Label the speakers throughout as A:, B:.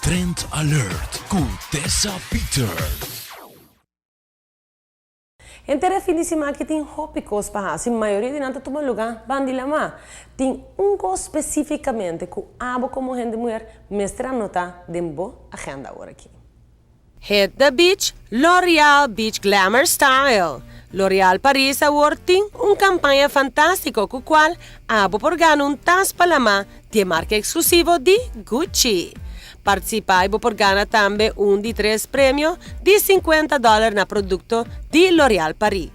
A: Trend Alert ku Tessa Peters.
B: Henter e fin di siman aki tin hopi kos pa hasi, mayoria di nan ta tuma lugá ban di lamá. Tin un kos spesífikamente ku abo komo hende muher mester anotá den bo agenda awor aki. Hit the beach, L'Oreal Beach Glamour Style! L'Oreal Paris awor tin un kampaña fantástiko ku kual abo por gana un tas pa lamá di e marka eksklusivo di Gucci. Partisipá i bo por gana tambe un di tres premio di sinkuenta dòler na produkto di L'Oreal Paris.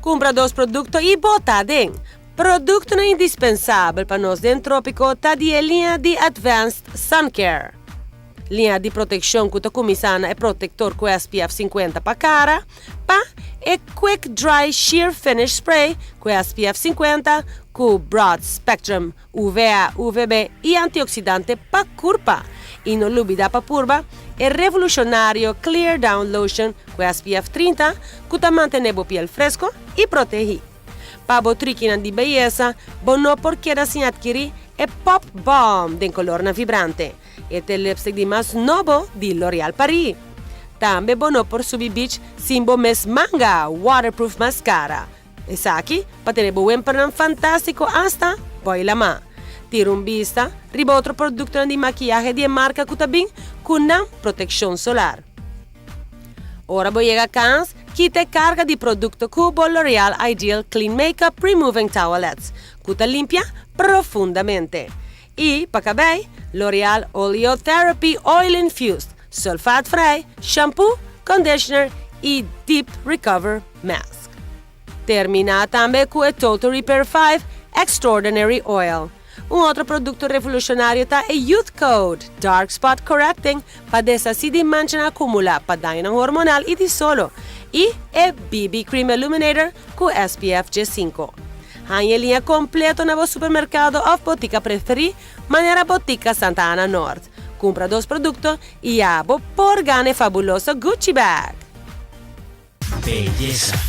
B: Kumpra dos produkto i bo ta den! Produktonan indispensabel pa nos den trópiko ta di e liña di Advanced Sun Care. Liña di protekshon ku ta kuminsá na e protektor ku SPF 50 pa kara, pa e Quick Dry Sheer Finish Spray ku SPF 50 ku Broad Spectrum UVA, UVB i antioksidante pa kurpa. I no lubidá pa purba e revolushonario Clear Down Lotion ku SPF 30 ku ta mantené bo piel fresko i protehí. Pa bo trikinan di beyesa, bo no por keda sin atkirí e Pop Balm den kolornan vibrante. E ta e lipstick di mas nobo di L'Oreal Paris. Tambe bo no por subi beach sin bo mes manga waterproof mascara. Esaki pa tene bo wempernan fantástiko asta boi lamá. Tira un bista riba otro produktonan di makiyahe di e marka ku ta bin ku nan protekshon solar. Ora bo yega kas, kita e karga di produkto ku bo L'Oreal Ideal Clean Makeup Removing Towelettes, ku ta limpia profundamente. I, pa kabei, L'Oreal Oleotherapy Oil Infused, sulfaatvrij, shampoo, conditioner i Deep Recover Mask. Terminá tambe ku e Total Repair 5 Extraordinary Oil. Un otro produkto revolushonario ta e Youth Code Dark Spot Correcting pa deshasí di manchanan akumulá pa dañonan hormonal i di solo i e BB Cream Illuminator ku SPF 15. Haña e liña kompleto na bo supermerkado òf botika preferí, manera Botika Santa Ana Nort. Kumpra dos produkto i ya bo por gana e fabuloso Gucci bag!
A: Beyesa.